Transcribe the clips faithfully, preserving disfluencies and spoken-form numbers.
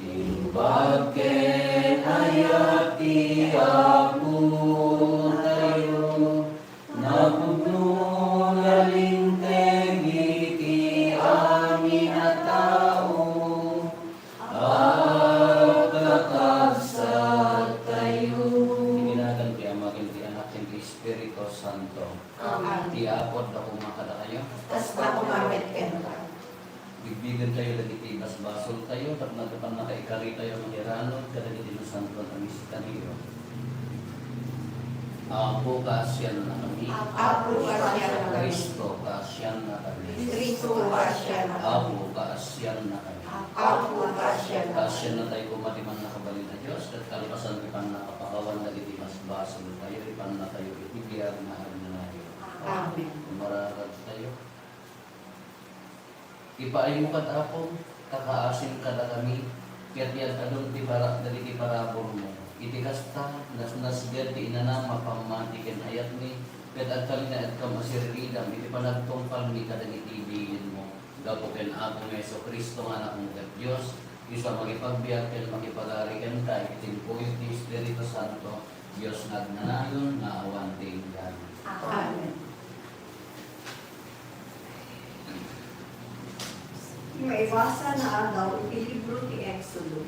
Imbag ken ayat ti Apotayo, napudno nga linteg iti amin a tao, agkakabsat tayo. Iti nagan ti Ama, ken ti Anak, ken ti Espiritu Santo. Amen. Ti Apo adda koma kadakayo. Kasta koma met kenka. Bigbigentayo dagiti basbasoltayo tapno adda pannakaikaritayo a mangiranod kadagiti nasantoan a misteriotayo. Apo, kaasiannakami. Apo, kaasiannakami. Cristo, kaasiannakami. Cristo, kaasiannakami. Apo, kaasiannakami. Apo, kaasiannakami. Kaasiannatayo koma ti mannakabalin a Dios, ket kalpasan ti pannakapakawan dagiti basbasoltayo, ipannatayo iti biag nga agnanayon. Amen. Umaragtayo. Ipaaymo kad Apo, ta kaasim kadakami, ket yad-adun ti para-, dagiti paraburmo. Iti kasta, nasnasged ti inanam a pammati ken ayatmi, ket agtalinaedkam a sirridam iti panagtungpalmi kadagiti bilinmo. Gapu ken Apomi Jesu-Cristo nga Anakmo ket Dios, isu a makipagbiag ken makipagari kenka iti timpuyog ti Espiritu Santo, Dios nga agnanayon nga awan ti inggana. Amen. Maibasa nga aldaw iti libro ti Exodo.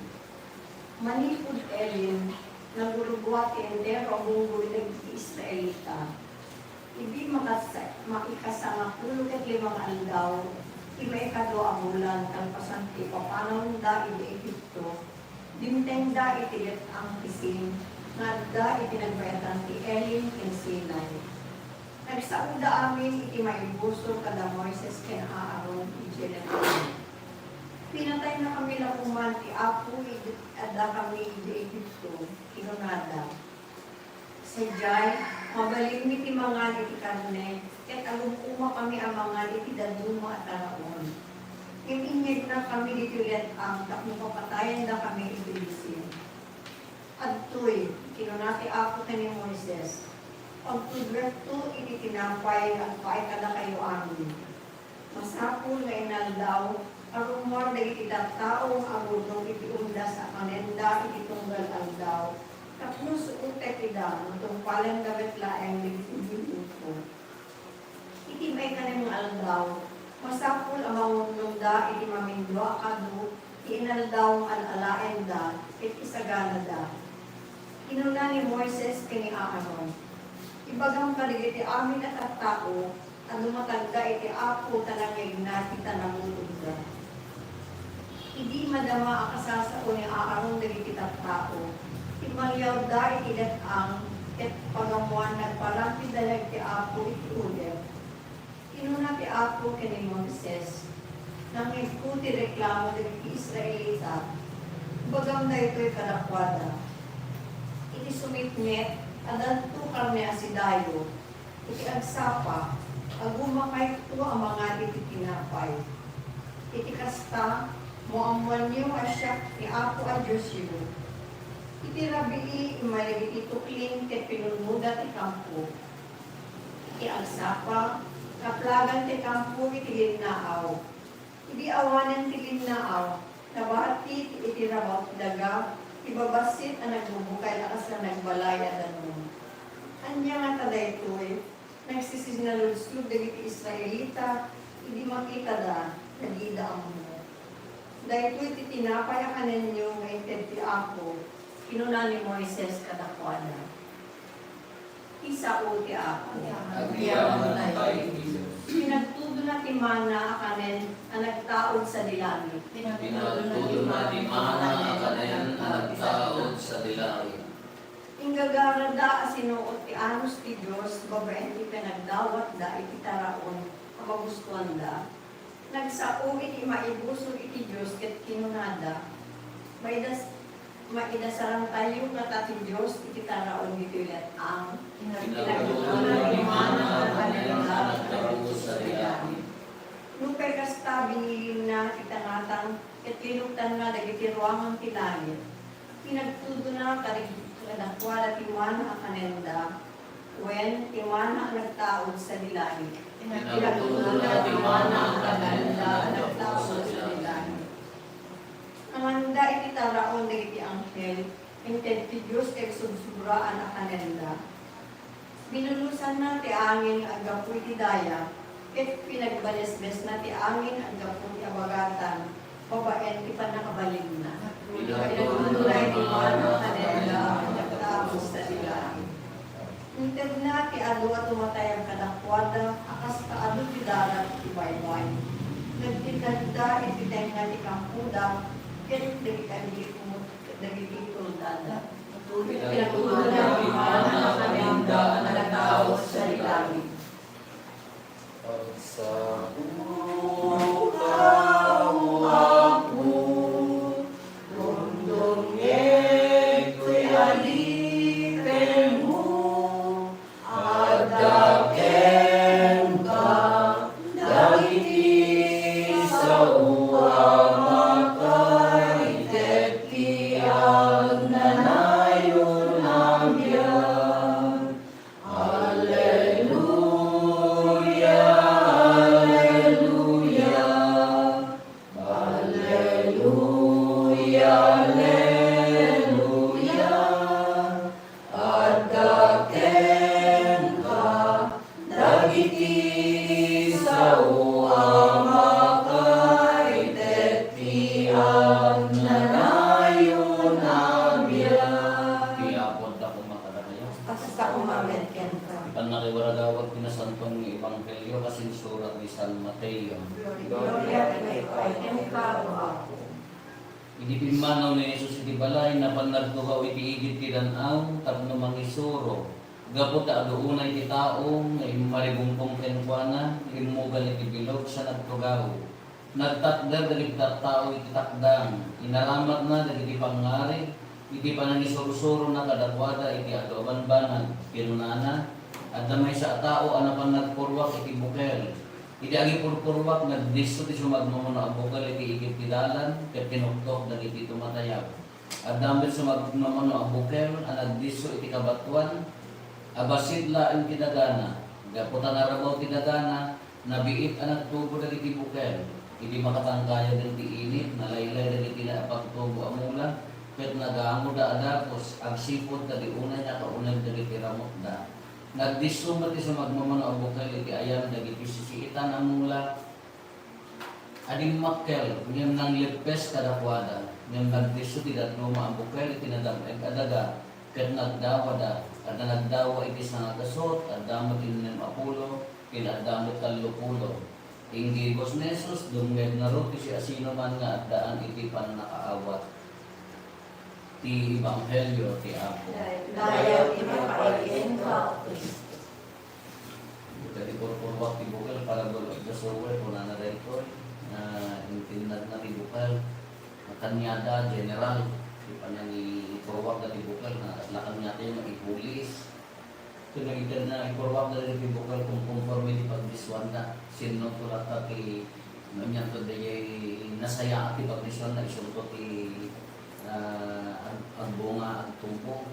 Manipud Elim, nagurugua ti entero a bunggoy dagiti Israelita. Idi makasa-, maikasangapulo ket lima nga aldaw ti maikadua a bulan kalpasan ti ipapanawda idiay Egipto, dimtengda iti let-ang ti Sin nga adda iti nagbayatan ti Elim ken Sinai. Nagsaoda amin iti maibusor kada Moises ken Aaron idiay let-ang. Pinataynakami la koma ti Apo idi addakami idiay Egipto, kinunada. Sadiay, mabalinmi ti mangan iti karne, ket agum-umakami a mangan iti dadduma a taraon. Ngem inyegna kami ditoy let-ang tapno papatayendakami iti bisin. Adtoy, kinuna ti Apo ken ni Moises, pagtudwekto iti tinapay nga agpaay kadakayo amin. Masapul nga inaldaw a rummuar dagiti tattao nga agurnong iti umdas a kanenda iti tunggal aldaw, tapno suotek ida no tungpalenda met laeng dagiti bilinko. Iti maikanem nga aldaw, masapul a mangurnongda iti mamindua a kado ti inaldaw nga al-alaenda ket isaganada. Kinuna ni Moises ken ni Aaron, "Ibagam kadagiti amin a tattao a dumatagda iti Apo ta nangngegna ti tannamutogda." Idi madama a kasasao ni Aaron dagiti tattao, timmaliawda iti let-ang ket pagammoan nagparan ti dayag ti Apo iti Horeb. Kinuna ti Apo ken ni Moises, "Nangngegko ti reklamo dagiti Israelita. Ibagam daytoy kadakuada. Iti sumitngit, addanto karne a sidayo. Iti agsapa, agumakayto a mangan iti tinapay. Iti kasta, maammoanyo a siak ti Apo a Diosyo." Iti rabii, immay dagiti tukling ket pinunnoda ti kampo. Iti agsapa, naplagan ti kampo iti linnaaw. Idi awanen ti linnaaw, nabati iti rabaw ti daga ti babassit a nagbubukay a kasla nagbalay a danum. Ania ngata daytoy? Nagsisinaludsod dagiti Israelita idi makitada nga dida ammo. "Daytoy ti tinapay a kanenyo nga inted ti Apo," kinuna ni Moises kadakuada. Ti sao ti Apo. Agyamankay, Jesus. Pinagtudona ti mana a kanen a nagtaud sadi langit. Pinagtudona ti mana a kanen a nagtaud sadi langit. Inggagarada a sinuot ti anus ti Dios babaen ti panagdawatda iti taraon a magustuanda. Nagsao iti maibusor iti Dios ket kinunada, "Maidas-, maidasarantayo ngata ti Dios iti taraon ditoy let-ang." Pinagtudona ti mana a kanen a nagtaud sadi langit. Nupay kasta, binilinna ti tangatang ket linuktanna dagiti ruangan ti langit. Pinagtudona kadag-, kadakuada ti mana a kanenda, wen ti mana a nagtaud sadi langit. Pinagtudona ti mana a kanenda a nagtaud sadi langit. Dagiti taraon dagiti anghel, inted ti Dios ket subsobraan a kanenda. Binulosanna ti angin aggapu iti daya, ket pinagbalesbesna ti angin aggapu ti abagatan, babaen ti pannakabalinna. Pinagdudulay ti mana kanenda a nagtago sadi langit. Intedna ti adu a tumatayab kadakuada a kas kaadu ti darat iti baybay. Nagtinnadda iti tengnga ti kampoda ken dagiti aglikmut ket dagiti tuldada. Pinagdudulay ti mana kanenda a nagtago sadi langit. Agsapukaw, Apo, dumdumngeg toy adipenmo. Adda kenka dagiti sao a makaited ti agnanayon a biag. Alleluia, alleluia, alleluia, alleluia. Adda kenka dagiti sao a makaited ti agnanayon a biag. Ti Apo adda koma kadakayo. Kasta koma met kenka. Ti pannakawaragawag ti Nasantoan nga Ebanghelio kas insurat ni San Mateo. Gloria kenka, O Apo. Idi pimmanaw ni Jesus iti balay, napan nagtugaw iti igid ti dan-aw tapno mangisuro. Gapu ta adu unay ti tao nga immaribungpong kenkuana, rimmugan iti bilog sa nagtugaw. Nagtakder dagiti tattao iti takdang, inaramatna dagiti pangngarig iti panangisursurona kadakuada iti adu a bambanag. Kinunana, "Adda maysa a tao a napan nagpurruak iti bukel." Idi agipurpurruak, nagdisso ti sumagmamano a bukel iti igid ti dalan ket tinuktok dagiti tumatayab. Adda met sumagmamano a bukel a nagdisso iti kabatoan a bassit laeng ti dagana. Gapu ta narabaw ti dagana, nabiit a nagtubo dagiti bukel. Idi makatangkayagen ti init, nalaylay dagiti naipagtubo a mula, ket nagangoda a dagus, agsipud ta di unay nakauneg dagiti ramutda. Nagdisso met ti sumagmamano a bukel iti ayan dagiti sisiitan a mula a dimmakkel, ngem nangleppes kadakuada. Ngem nagdisso ti dadduma a bukel iti nadam-eg a daga, ket nagdawada. Adda nagdawa iti sangagasut, adda met innem a pulo, ken adda met tallo pulo. Inggibus ni Jesus, dumngeg ngarud ti siasinoman nga addaan iti pannakaawat. Ti Ebanghelio ti Apo. Dayaw ti maipaay kenka, Cristo. Kadi purpurruak ti bukel, parabur of the sower, kunana daytoy, nga intinnadna ti bukel. Kaniada, general, ti panangipurruakda ti bukel, nga kasla kaniatayo nga ipulis. Ket no inted na ipurruakda dagiti bukel kon konforme ti pagdissuanda, sinno to latta ti, no, anianto daydiay nasayaat ti pagdissuanda, isunto ti, ah, ag-, agbunga, agtubo.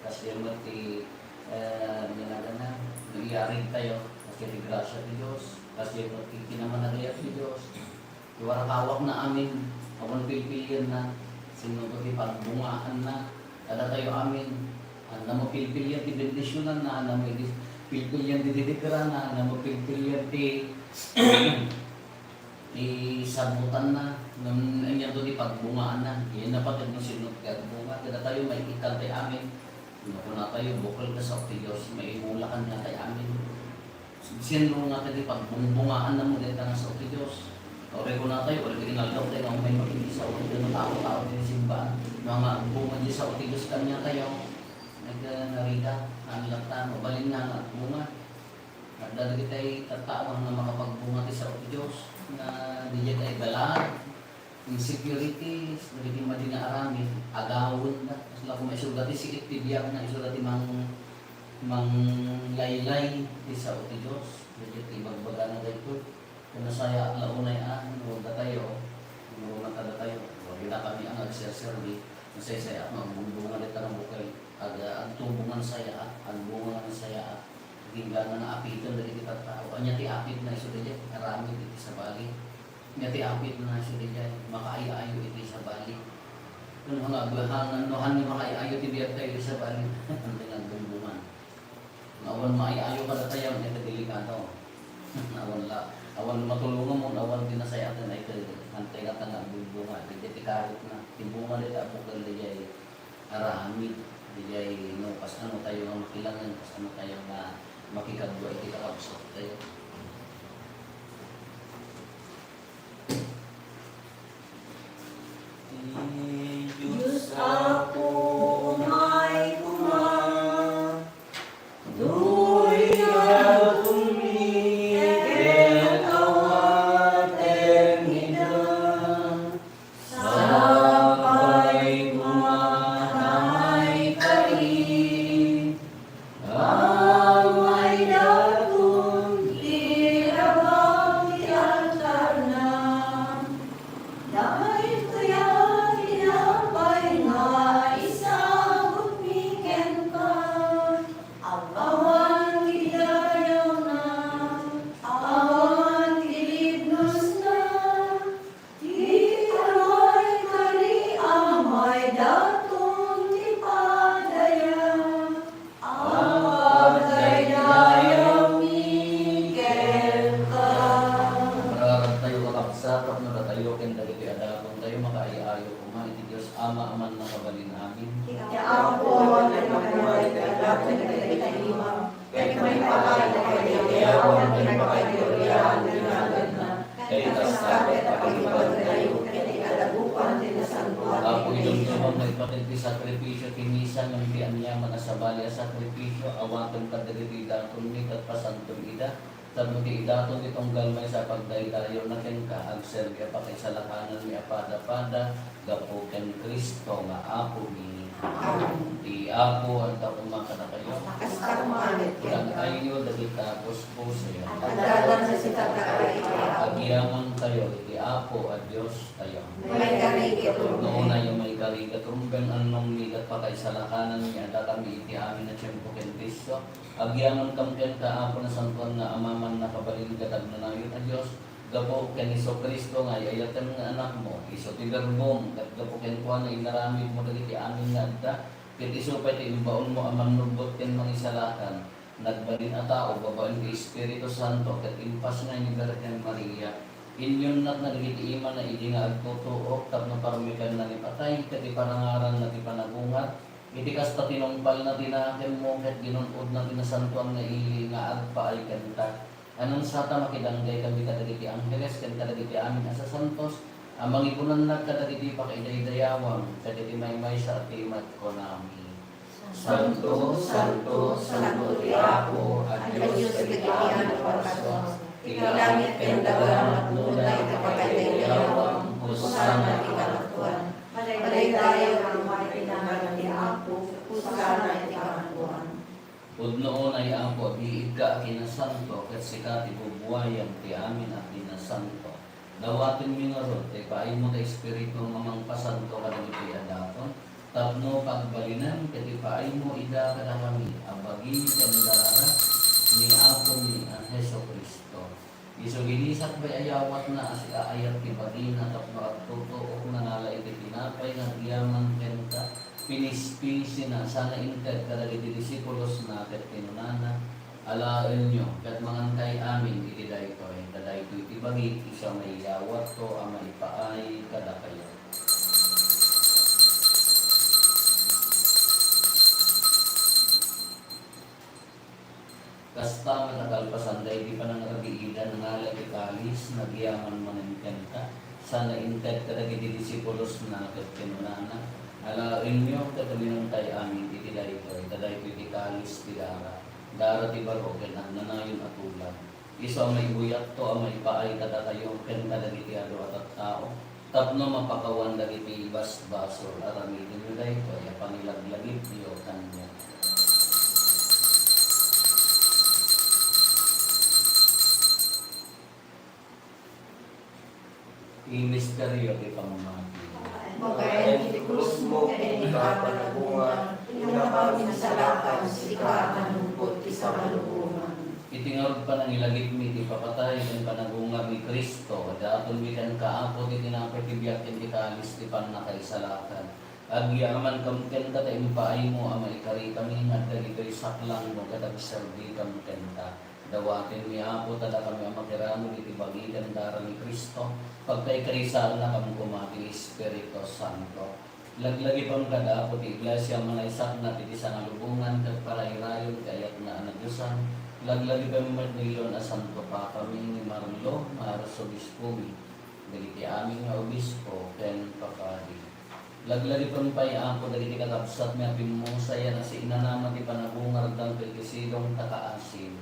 Kasdiay met ti, eh, ginagana, no iyarig tayo, kasdiay ti grasia ti Dios, kasdiay met ti kinamanagayat ti Dios. Iwarakawakna amin, awan pilpilienna, sinno ti pagbungaanna kadatayo amin. Ania met pilpilien ti bendisionanna, ania met pilpilien ti didikranna, ania met pilpilien ti, ti sabutanna, ngem anianto ti pagbungaanna. Iyan napateg no sinno ti agbunga, kadatayo maikkantayo amin. No kunatayo, bukel ta sao ti Dios, maimula kaniatayo amin. Sinno nga ti pagbungbungaan mo dayta nga sao ti Dios? Uray kunatayo, uray inaldaw tayo nga umay makikisao ti tao-tao ti simbaan. No nga agbunga ti sao ti Dios kaniatayo, nagnarida, naan latta, mabalin nga agbunga. Adda dagiti tattao nga makapagbunga ti sao ti Dios, nga diay ta ibalaan. Insecurities, dagiti madi nga aramid, agawenda. Kasla koma isu ti siit ti biagna, isu ti mang-, manglaylay ti sao ti Dios. Dagiti ibagbagana daytoy. Ket nasayaat la unay a, no, datayo, no, kadatayo, wala kami ang agserserbi, nasaysayaat nga agbungbunga dayta nga bukel. Ag-, agtubo nga nasayaat, agbunga nga nasayaat. Agingga nga naapiten dagiti tattao. Ania ti apitna isu daydiay? Aramid iti sabali. Ania ti apitna isu daydiay? Makaay-ayo iti sabali. Nga abrahan, no, han nga makaiayo ti biagtayo iti sabali, ti nagbumbungan. Awan maiayo kadatayo, iti delikado. Awan la, awan matulongan mo, awan ti nasayatan, ay, kay, antay nga ta nagbumbunga, iti, ti karot na, ti bunga dita, bukal diay aramid, diay, no, kas-ano tayo nga makilangen, kas-ano tayo nga makikadua iti kakabsat tayo. Dios Apo, umay koma. Duri nga tungni ket awaten ida. Sapay koma ta maikari. Amay daton ti rabaw ti altarna, daytoy a tinapay nga isagutmi kenka, awan ti dayawna, awan ti libnosna, ti amay kari a maidaton ti padaya, a pagdaydayawmi kenka. Mangararag tayo, kakabsat, tapno datayo ken dagiti adatontayo makaiayo koma iti Dios Ama a Mannakabalin-amin. Ti Apo, awan ti makabalin ti adaton iti dayta ima. Ket maipaay ti pagdaydayawan ken pagdaydayawan ti naganna. Ket kasta ket pakibagatayo ket ikadagupan ti nasantoan ti Apo, Iglesia. Idumduma nga ipateg ti sakripisio ti misa ngem ti aniaman a sabali a sakripisio, awatem kadagiti idatonmi ket pasantom ida, tapno ti idaton ti tunggal maysa a pagdaydayawna kenka, agserbi a pakisalakananmi a padapada, gapu ken Cristo nga Apomi. Amen. Ti Apo adda koma kadakayo. Kasta koma met kenka. Ikan-ayo dagita puspusoyo. Adda laeng sika iti Apo. Agyamantayo iti Apo a Diostayo. Maikari ket rumbeng. No, unay a maikari ket rumbeng, annongmi ket pakaisalakananmi a dakami iti amin a tiempo ken disso. Agyamankami kenka, Apo, nasantoan nga Ama, mannakabalin ket agnanayon a Dios, gapu ken Jesu-Cristo nga ay-ayatem nga Anakmo, isu ti Berbom, ket gapu kenkuana inaramidmo dagiti amin nga adda, ket isu pay ti imbaonmo a mannubbot ken mangisalakan, nagbalin a tao babaen ti Espiritu Santo, ket impasngay ni Birhen Maria. Inyunnatna dagiti imana idi nga agtutuok tapno parmekenna ni patay, ket iparangaranna ti panagungar. Iti kasta, tinungpalna ti nakemmo ket ginun-odna ti nasantoan nga ili nga agpaay kenta. Anansa ta makidanggaykanmi kadagiti angheles ken kadagiti amin a sasantos a mangipunannak kadagiti pakaidaydayawam ket iti maymaysa a timek kunami: Santo, santo, santo ti Apo a Dios dagiti amin a palaso. Ti langit ken daga napnona iti pakaidayawam. Hosanna iti kangatoan. Madaydayaw nga umay ti nagan ti Apo. Hosanna iti kangatoan. Pudno unay, Apo, a biigka a kinasanto, ket sika ti bubuayan ti amin a kinasanto. Dawatenmi ngarud ti ipaaymo ti Espiritu nga mangpasanto kadagiti adaton, tapno pagbalinem ket ipaaymo ida kadakami a bagi ken dara ni Apomi a Jesu-Cristo. Isu ginisakbay a yawatna a siaayat ti bagina tapno agtutuok, nangala iti tinapay nga agyaman kenka, pinispisina, sana inted kadagiti disipulosna ket kinunana, Alaenyo ket mangankay amin iti daytoy, ta daytoy ti bagik, isu a maiyawatko a maipaay kadakayo. Kasta met a kalpasan daydi panangrabiidan, nangala iti kalis, nagyaman manen kenka, sana inted kadagiti disipulosna ket kinunana, Alaenyo ket uminumtay amin iti daytoy, ta daytoy ti kalis ti dara, dara ti baro ken agnanayon a tulag. Isu a maibuyatto a maipaay kadakayo ken kadagiti adu a tattao, tapno mapakawan dagiti basbasol. Aramidenyo daytoy a pangilaglagipyo kaniak. Ti misterio ti pammati. Babaen ti krusmo ken iti panagungar, innabaw ti nasalakan, sika a manubbot ti samalubongan. Iti ngarud panangilagipmi ti ipapatay ken panagungar ni Cristo, adatonmi kenka, Apo, ti tinapay ti biag ken ti kalis ti pannakaisalakan. Agyamankam kenka ta impaaymo a maikarikami nga adda ditoy saklangmo ket agserbikam kenka. Dawatenmi, Apo, ta dakami a makiramid iti bagi ken dara ni Cristo, pagkaykaysaennakam koma ti Espiritu Santo. Laglagipem kada, Apo, ti Iglesia a manaysaknap iti sangalubongan ket parayrayon ti ayatna a nadiosan. Laglagipem met ni Leon a Santo Papami, ni Marlo nga Arsobispomi, dagiti amin nga obispo ken papadi. Laglagipem pay, Apo, dagiti kakabsatmi a pimmusayan a siinanama ti panagungardam iti sidongta kaasim.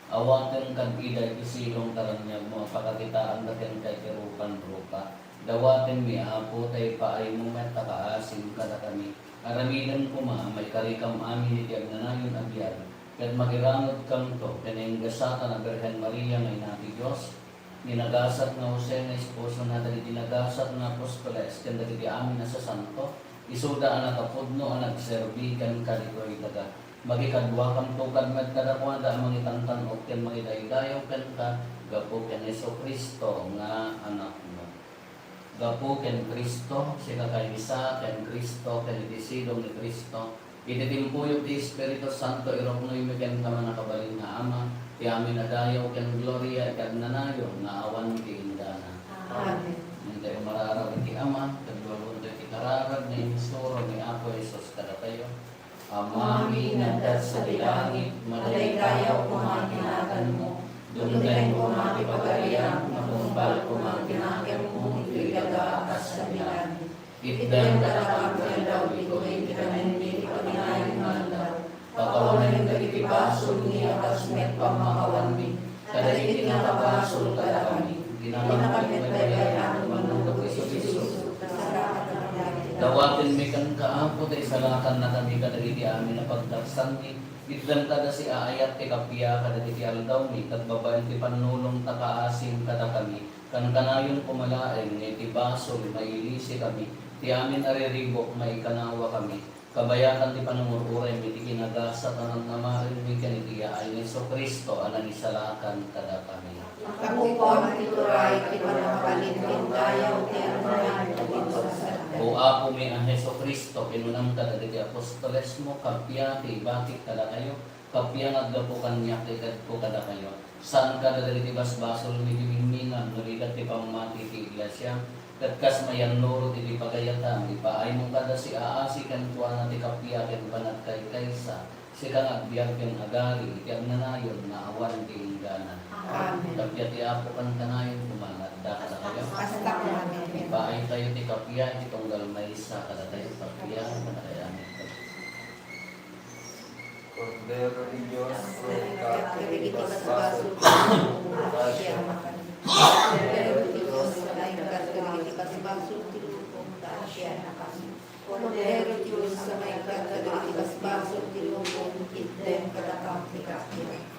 Awaten kad ida iti sidongta raniagmo a pakakitaanda kenka iti rupan-rupa. Dawatenmi, Apo, ta ipaaymo met ta kaasim kadakami. Aramidem koma a maikarikam amin iti agnanayon a biag, ket makiramedkamto ken nagasatan a Birhen Maria nga Ina ti Dios, ni nagasat nga Jose nga esposona, dagiti nagasat nga apostoles, ken dagiti amin a sasanto, isuda a nakapudno a nagserbi kenka ditoy daga. Makikaduakamto kad met kadakuada a mangitantan-ok ken mangidaydayaw kenka gapu ken Jesu-Cristo nga Anakmo. Gapu ken Cristo, sikakaysa ken Cristo, ken iti sidong ni Cristo, iti timpuyog ti Espiritu Santo, iruknoymi kenka, mannakabalin nga Ama, ti amin a dayaw ken gloria iti agnanayon nga awan ti inggana. Amen. Intayo mararag iti Ama, ket lualuantayo iti kararag nga insuro ni Apo Jesus kadatayo. Amami nga adda sadi langit, madaydayaw koma ti naganmo, dumteng koma ti pagariam, matungbal koma ti nakemmo iti daga a kas sadi langit. Itdem kadakami ti aldaw ditoy ti kanenmi iti paginayon nga aldaw. Pakawanem dagiti basolmi a kas met pammakawanmi kadagiti nakabasol kadakami. Dinakan met baybay-an mannurot iti Jesu. Dawatenmi kenka, Apo, ta isalakannakami kadagiti amin a pagdaksanmi. Itdem kada siaayat ti kappia kadagiti aldawmi, ket babaen ti pannulongta kaasim kadakami. Kankanayon koma laeng nga iti basol, mailisikami. Ti amin a riribuk, maikanawakami. Kabayatan ti panangur-uraymi iti kinagasat a nannamaenmi ken iti yaay ni Jesu-Cristo a nangisalakan kadakami. Tapupon ti turay ti pannakabalin ken dayaw ti agnanayon a Dios. O Apomi a Jesu-Cristo, kinunam kadagiti apostolesmo, kappia ti ibatik kadakayo, kappia nga aggapu kaniak ti itedko kadakayo. Saanka dagiti basbasolmi ti mingmingam no rigat ti pammati ti Iglesia, ket kas mayannurot iti pagayatam, ipaaymo kada siaasi kenkuana ti kappia ken panagkaykaysa, sika nga agbiag ken agari iti agnanayon nga awan ti inggana. Amen. Kappia ti Apo kankanayon koma nga adda kadakayo. Kasta koma. Ipaaytayo ti kappia iti tunggal maysa kadatayo, kappia, kadatayo. Kordero ti Dios, mangikkat kadagiti basbasol ti lubong, pasiamak. Kordero ti Dios, mangikkat kadagiti basbasol ti lubong, pasiamak. Kordero ti Dios, mangikkat kadagiti basbasol ti lubong, itdem kadakam ti kappia.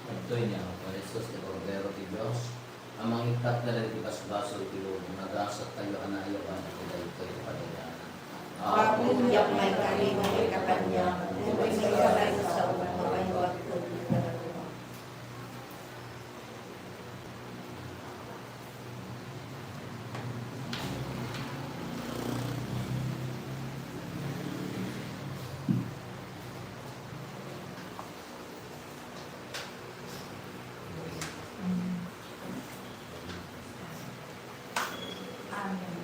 Adtoy ni Apo Jesus ti Kordero ti Dios a mangikkat kadagiti basbasol ti lubong. Nagasattayo a naayaban iti daytoy a pagayanan. Apo, diak maikarit nga ikkanka, ngem maysa la ti saom, makainatko kadakami. Amen.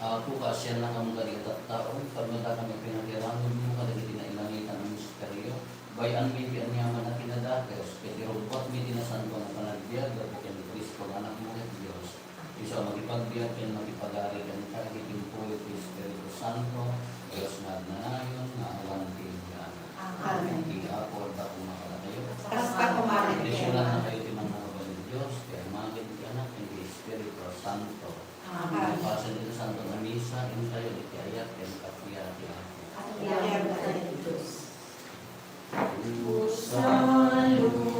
Apo, kaasiannakam kadagiti tattao, pagmadakam iti pinakiaramidmo kadagiti nailangitan a misterio, bay-anmi ti aniaman a kinadakes, ket irubbuatmi ti nasanto nga panagbiag gapu ken ni Cristo nga Anakmo ket Dios. Isu a makipagbiag ken makipagari kenka iti tiempo iti Espiritu Santo, Dios nga agnanayon, nga awan ti inggana. Amen. Ti Apo adda koma kadakayo. Kasta koma ken. Bendisyonannakayo ti mangngagaba ni Dios, ti Ama, ken ti Anak, ken ti Espiritu Santo. Amen. Pasen iti Santo a Misa, intayo iti ayat ken kappia ti Apo. Kappia ti Dios. Salud.